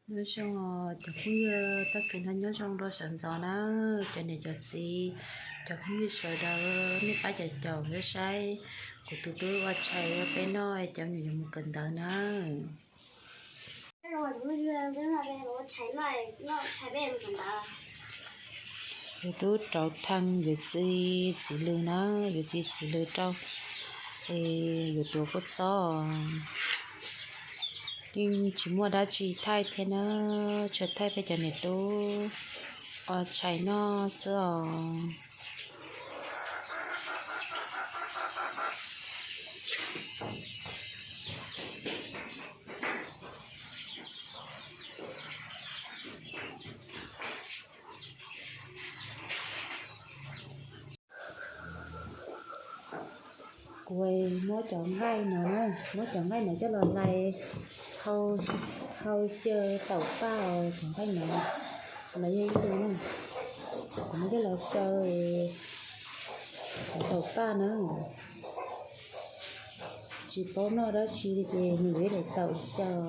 Nyob zoo os cov phooj ywg, tag kis no nyob zoo rau sawv ntxov na, cov niam cov txiv, cov phooj ywg sawv daws, nej pab caum caum saib saib kuv tus tub ua tshais rau peb noj, cov niam yuav mus kawm ntawv na. Yus tub rauv thaj yuav txiv txiv lws na, yuav txiv txiv lws rau es yuav tuav kua txob. Yeej tsis muaj dab tsi thaij thiab na, tsuas thaij peb cov niam tub ua tshais noj xwb os. Kuv muab cov nqaij no, muab cov nqaij no coj los hlais, hau xyaw taum paj os cov nqaij no, los yog ib tug na, kuv muab coj los xyaw taum paj na. Tsis paub noj dab tsi li ces nws yuav ib daim taum xyaw.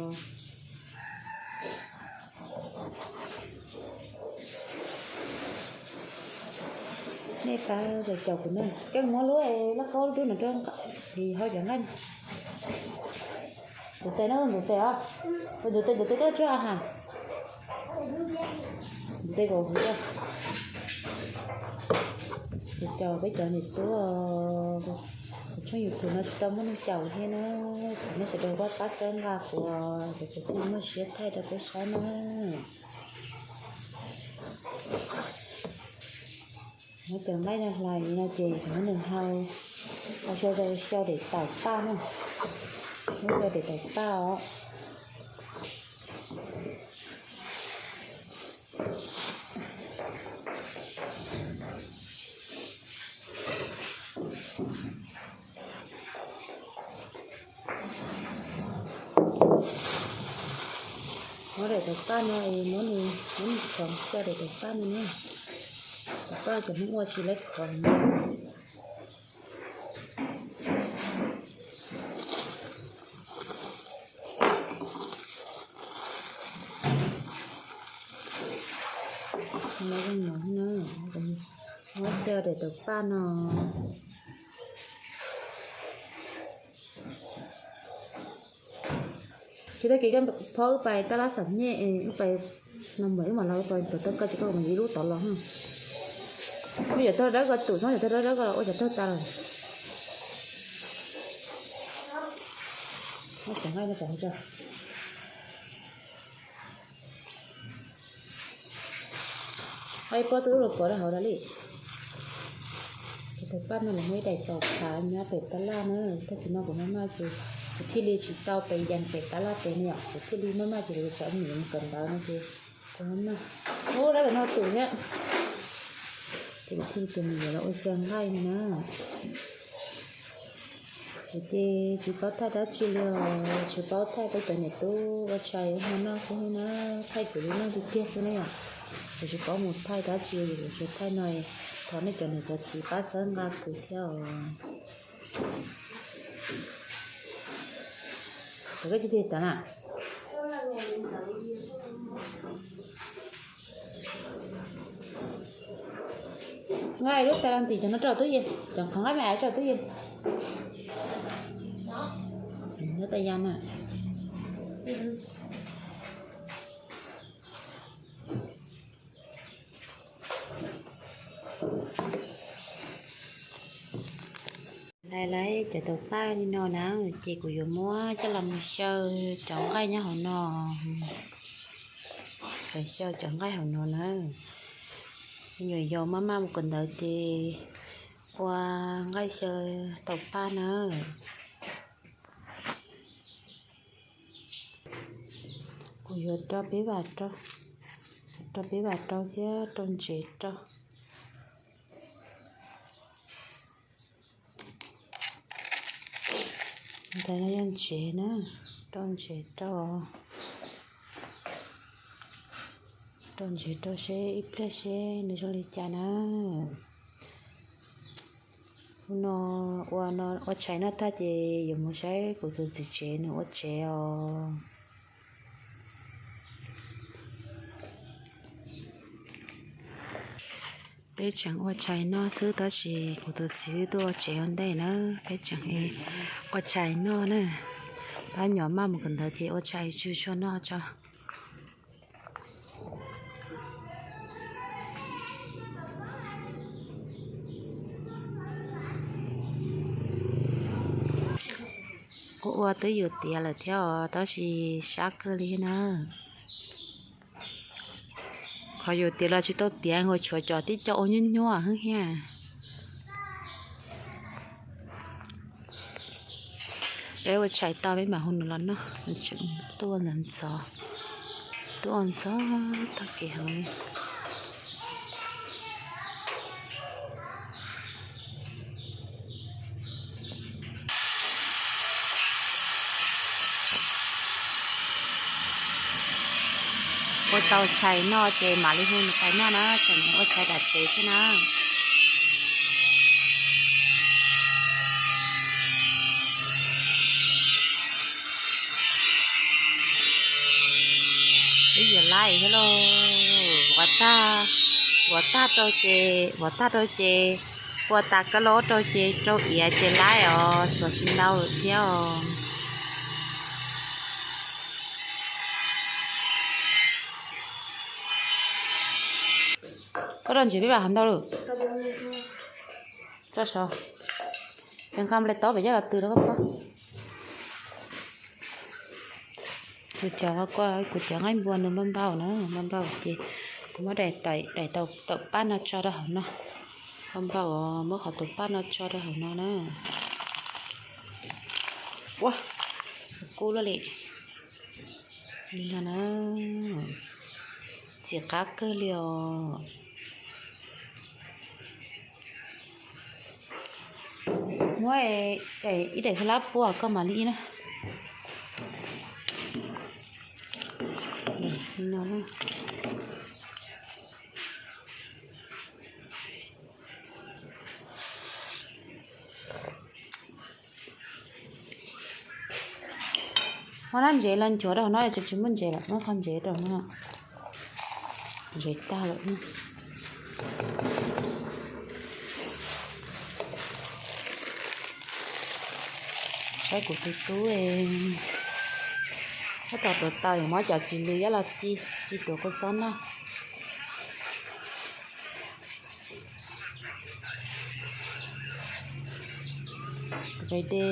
Nej pab caum kuv na, koj muab lub lauj kaub dub no rau, hau cov nqaij. Ntxuav tes na, ntxuav tes os. Ntxuav tes, ntxuav tes koj tsuag ha. Ntxuav tes kom huv. Kuv caum peb cov niam tub, kuv tshooj YouTube no tsis tau muaj neeg caum thiab na, thov nej sawv daws pab pab txhawb nqa kuv, kuv thiaj muaj siab thaij rau peb saib na. Muab cov nqaij no hlais li no ces muab nws hau, hau xyaw daim taum paj na, muab xyaw daim taum paj os. Muab daim taum paj no es muab nws, muab nws khoov xyaw daim taum paj no na. Taum paj cov Hmoob ua tsis lawv khoov. Muab xyaw daim taum paj no. Ces tag kis koj phob wb pais tab lab xam nyej, wb pais no mas wb mam los wb pais tau koj ces koj mam ib lub tod los. Muab cov taug dawb ko tum, muab cov taug dawb dawb ko los ua cov taug tas lawm. Ib pob twb los pov rau hauv lawm li. Ces tus paj no los muaj ib daim taum paj nyob pem tab laj na, tag kis no kuv maj maj ces kuv thiaj li tsis tau pes yees pem tab laj pem no yom, kuv thiaj li maj maj ces kuv tsam mus kawm ntawv no ces kuv maj maj. Ub, dab tam no tus thiab. Ces kuv thiaj li tus mus yuav los ua xyaw nqaij no na. Kuv ces tsis paub thaij dab tsi li os, tsis paub thaij peb cov niam tub ua tshais ua hmo noj xwb na, thaij kuv li no tiag tiag xwb na yom. Kuv tsis paub mus thaij dab tsi, kuv tsuas thaij no, thov nej cov niam cov txiv pab txhawb nqa kuv thiab os. Koj cia li tas na. Nqa lub tas los ntim cov no rau tub yees, cov qhov nqaij me es rau tub yees. Nyob tas ya na. Hlais lawm cov taum paj li no na, ces kuv yuav muab coj los mus xyaw cov nqaij nyob hauv no. Xyaw cov nqaij hauv no na. Yuav yau maj maj mus kawm ntawv ces ua nqaij xyaw taum paj na. Kuv yuav rau peb vam rau, rau peb vam rau thiab rau ntsev rau. Ntawm no yog ntsev na, rau ntsev rau, rau ntsev rau seb ib pliag seb nws zoo li cas na. Hnub no ua, ua tshais noj tag ces yuav mus saib kuv tus txiv tsev nws ua tsev os. Peb tseem ua tshais noj xwb tab sis kuv tus txiv twb tuaj ua tsev ua ntej na, peb tseem ua tshais noj na. Pab nyuam maj mus kawm ntawv ces ua tshais tsw tshuaj noj tso. Ua ua twb yus tiav lawm thiab os, tab sis sab kawg li na. Qhov yus tiav los tsis tau tiav, ua tshuav cov tib co ua nyuaj nyuaj hwb thiab. Peb ua tshais tau peb mam hu nws los noj. Tuaj ntxov ntxov, tuaj ntxov tag kev heev. Ua tau tshais noj ces mam li hu nws pais noj na, tseem ua tshais tom tsev thiab na. Ib yam laib thiab lauj, vov tag, vov tag rau ces, vov tag rau ces, pua tas kab laub rau ces rau iav ces laib os, tsuas tsis ntau lawm thiab os. Koj rau ntsev peb vam hov ntau lawm. Tso so, peb nqa nplai taub pem coj los tw rau koj pab. Kuv cov, kuv cov nqaij npua nws npau npau na, npau npau ces kuv muab daim, daim tawm paj no tso rau hauv no. Npau npau, muab qhov tawm paj no tso rau hauv no na. Ua, kub luaj li. Li no na, txiv qab kawg li os. Muab ib daim hlab pua koj mam li ib na. Muab lab ntsev los nchuav rau hauv no, tsis, tsis muaj ntsev lawm, muab qhov ntsev rau no. Ntsev tag lawm. Saib kuv tus tub, tab tom tuav taws, muab cov txiv lws yab los ci, ci tuav kua txob noj. Kuv de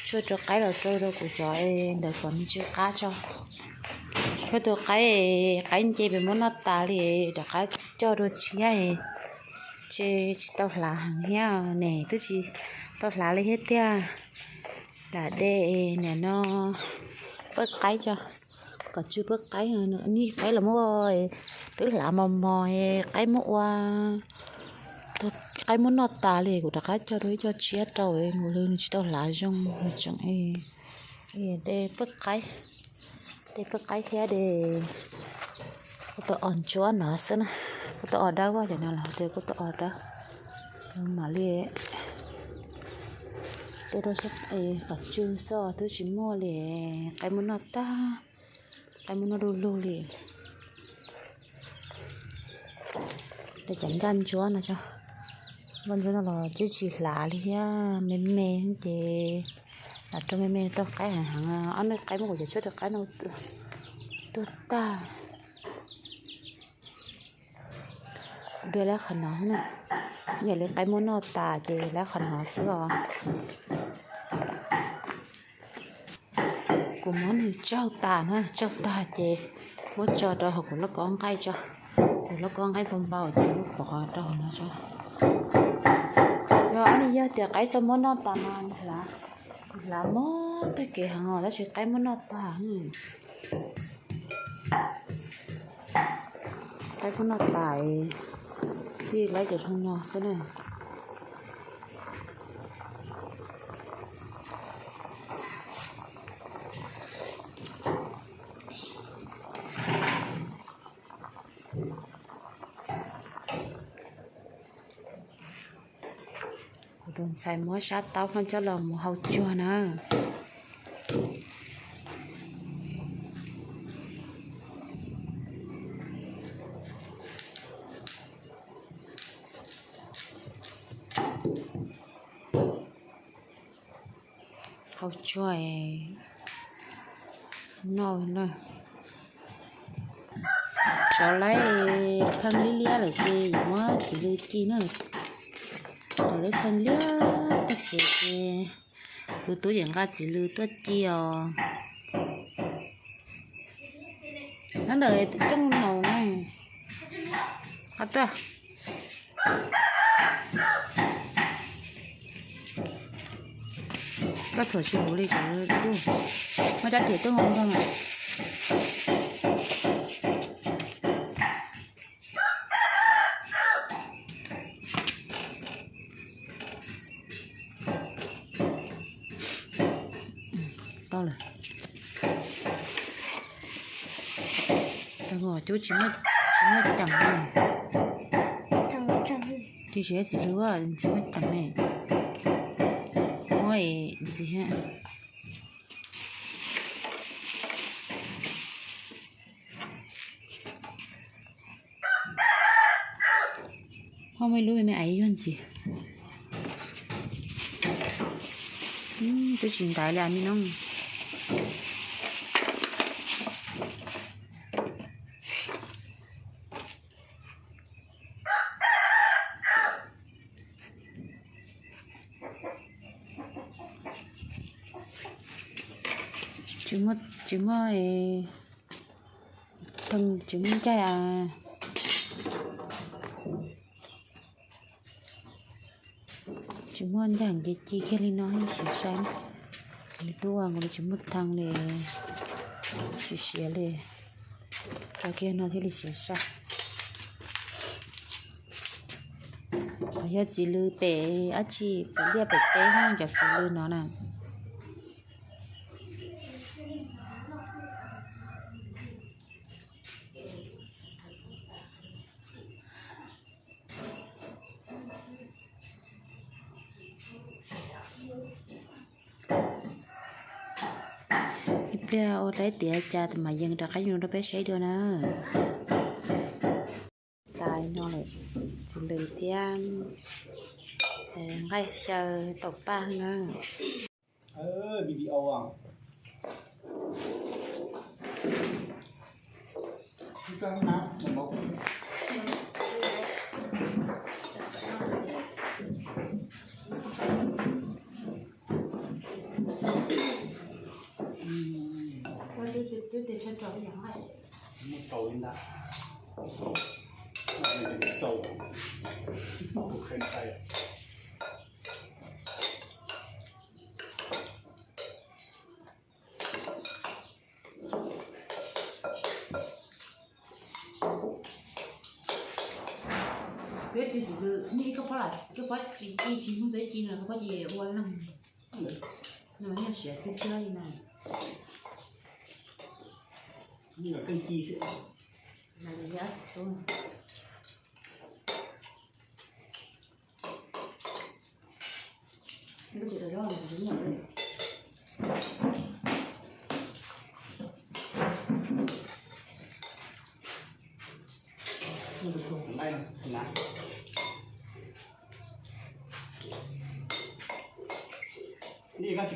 tshuaj rau qaib los rau rau kuv cov ntawd kom nws tsw qab tso. Tshuaj rau qaib, qaib nce pem muab noj tas li, rov qab coj dua tshiab, tsis, tsis tau hlav heev thiab, nim twb tsis tau hlav li thiab tiag. Lam de niam no pawj qaib tso, kom tsw pawj qaib, nej qaib los muab, twb hlav mos mos, qaib muab ua, qaib muab noj tas li, kuv rov qab coj dua ib co tshiab rau, ua li nws tsis tau hlav zoo, nws tseem de pawj qaib, de pawj qaib thiab de kuv tus os ntsuab no xwb na, kuv tus os dawb, cov no los tias kuv tus os dawb. Mam li de rau kom tsw xwb, twb tsis muaj li, qaib muab noj tag, qaib muab noj du lug li. De cov nkaj ntsuab no tso, nkaj ntsuab no los twb tsis hlav li thiab, me me ces lam rau me me rau qaib heev heev, ob nws qaib muab kuv cov tshuaj rau qaib no tuag tag. Dua lawm qhov no na, yog li qaib muab noj tas ces lawm qhov no xwb os. Kuv muab nws tsaug tas na, tsaug tag ces muab tso rau hauv kuv lauj kaub nqaij tso. Kuv lauj kaub nqaij npau npau ces muab pov rau hauv no tso. Yog ob nws yog tias qaib xav muab noj tas mas hlav, hlav mob tag kev heev os, tab sis qaib muab noj tas. Qaib muab noj tas, tij laib cov zoo no xwb na. Kuv tus ntxhais muab sab taub hlob coj los mus hau cuag na. Tau tsuag noj na. Xyov lawv thee liab liab lawm ces yuav muab txiv lws ci na. Xyov lawv thee liab tag ces tus tub yeej nqa txiv lws tuaj ci os. Nyob ntawm rooj naus na. Qab tuaj. Koj txhuam tsis huv li cov tub. Muaj rab riam tuaj nkaus nrog mas. Tau lawm. Tau, cub tsis muaj ceem li. Tsis siv txiv lws, tsis muaj ceem li. Muab ntxiv thiab. Muaj me lub me me aiv yuag ntxiv. Twb tsis ntaiv li me noog. Tsis muaj, tsis muaj, tsis muaj ncaig. Tsis muaj ncaig ces ci kiag li no siav sai. Nws tub ua nkaus li tsis muaj thee li, siav siav li. Tso kiag no thiaj li siav sai. Yog txiv lws pem dab tsi, pem liaj pem teb cov txiv lws no na. Ib pliag ua dlaib tiav cas mam yees rov qab yees rau peb saib dua na. Tas no lawm, txiv lws thiab nqaij xyaw taum paj na. Peb txiv txiv lws, nej koj pab, koj pab tsis ci tsis hnub peb ci no koj pab ces ua leej. No yog siav tiag tiag li no. Li koj tsis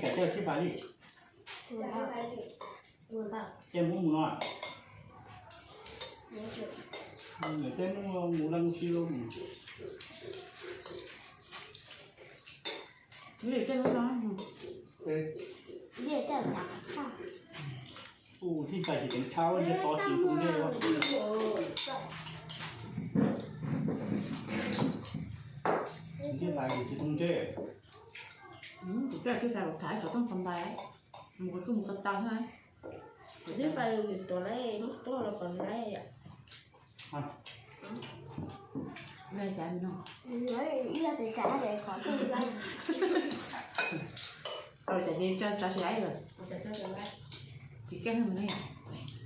kam caij sib fais li. Caij mus mus no. Caij mus mus laj mus si lauj. Kuv tij fais tsis teev tshab ntshe tod tsis ntoo ntsej. Tij fais tsis ntoo ntsej. Kuv tij fais kuv tham xov tooj xov ntais, mus kuv kuj mus ko taw na. Kuv tij fais tuav lawm, muab tuaj los kom lawm. Ib yam tes tsam qhov twg lawm. Tau cas tso tso tsis laib lawm. Tsis keej mus ne.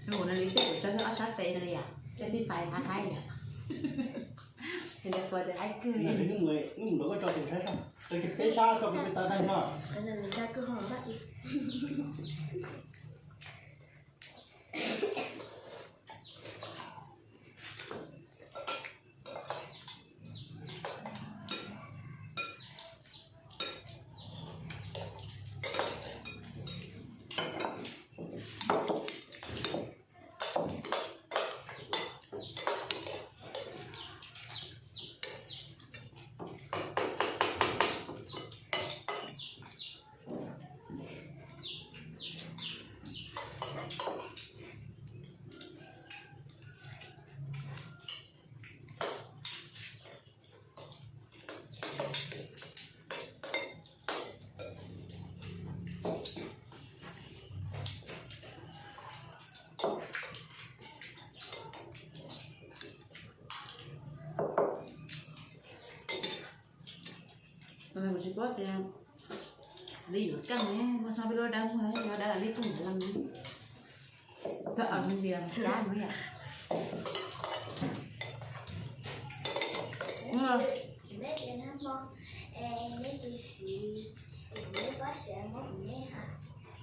Mus no li tej kuv tso ob sab tes no li yom, tij fais haib haib yom. Ces tus tua tes haib kawg li. Wb mus rau koj tso tes saib, tso peb sab tso peb taw tag nrho. Ua tias li yuav keej ne, muaj xyov peb lub dawb muag, lub dawb li kuj mus lawm ne. Txawm ua ntias cab no yom.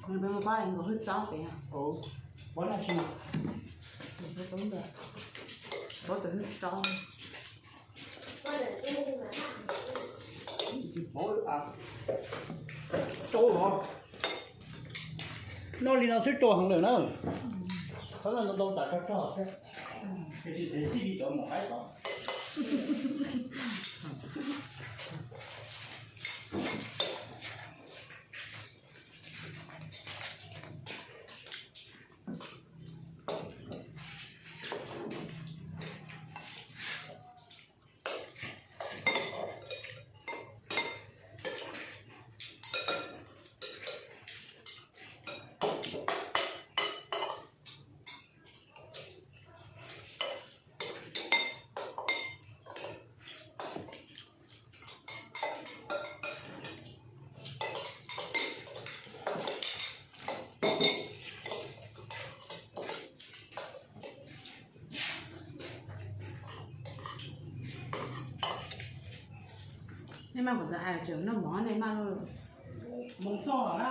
Nws peb muaj pab nkaus hwj txob pem. Pab tsis, pab tus hwj txob. Rau los, noj li no xwb rau heev lawm na. Txhob noj ntau tas rog rog thiab, tiam sis xav xij li cov mus qaib tod. Nej maj kuv txawm hais tseem noj mov nej maj mus txog na.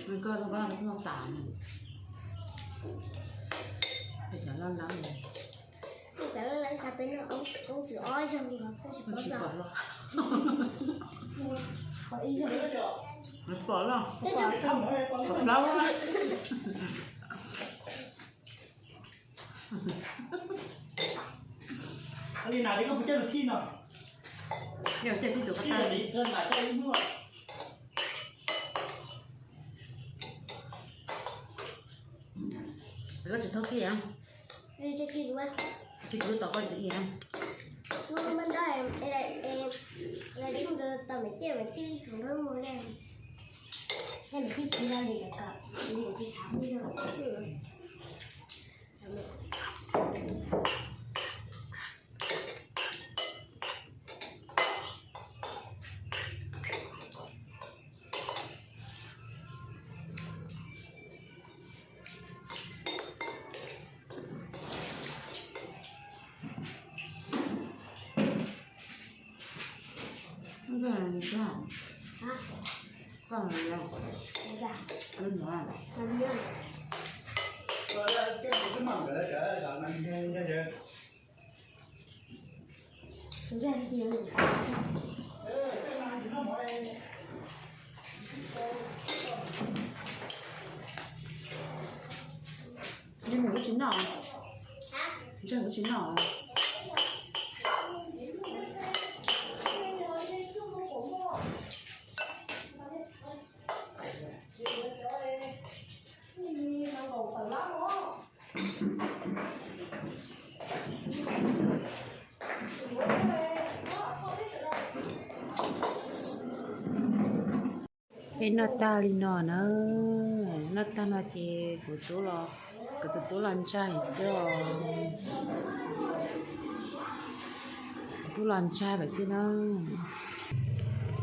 Nws koj lub pab noj tas, cov loj lawm. Peb xav lawv xav peb noj koob tsis ob zaug los koj tsis pom los. Pom los, pom plaub. Li na, koj puas coj lus thij no? Yog coj tib tus qab tag li, koj tsis thoob thij. Thij kuv lub tau koj tsis ib. Nws mus tsis noj, ntshe kuv tsis noj. Peb noj tag li no na, noj tag no ces kuv tub los, kuv tus tub los ntsaig xwb os. Kuv tub los ntsaig lawm xwb na.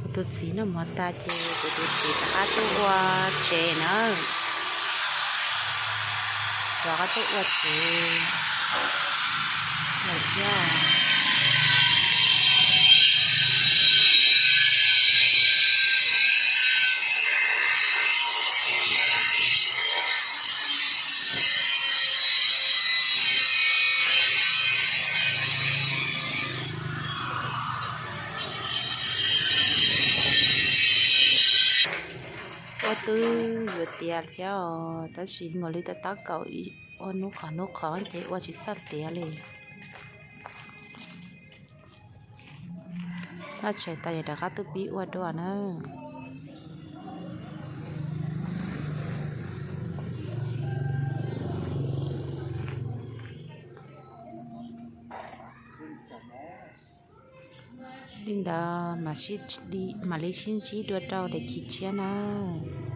Kuv tus txiv noj mov tas ces kuv tus txiv rov qab tuaj ua tsev na. Rov qab tuaj ua tsev lawm thiab. Ua twb yuav tiav thiab os, tab sis nkaus li tab tab kaum ua hnub qhov hnub qhov ces ua tsis txhaj tiav li. Noj tshais tas ces rov qab tuaj pib ua dua na. Li ntawd mam li sib ntsib dua rau daim khiv tshiab nawb.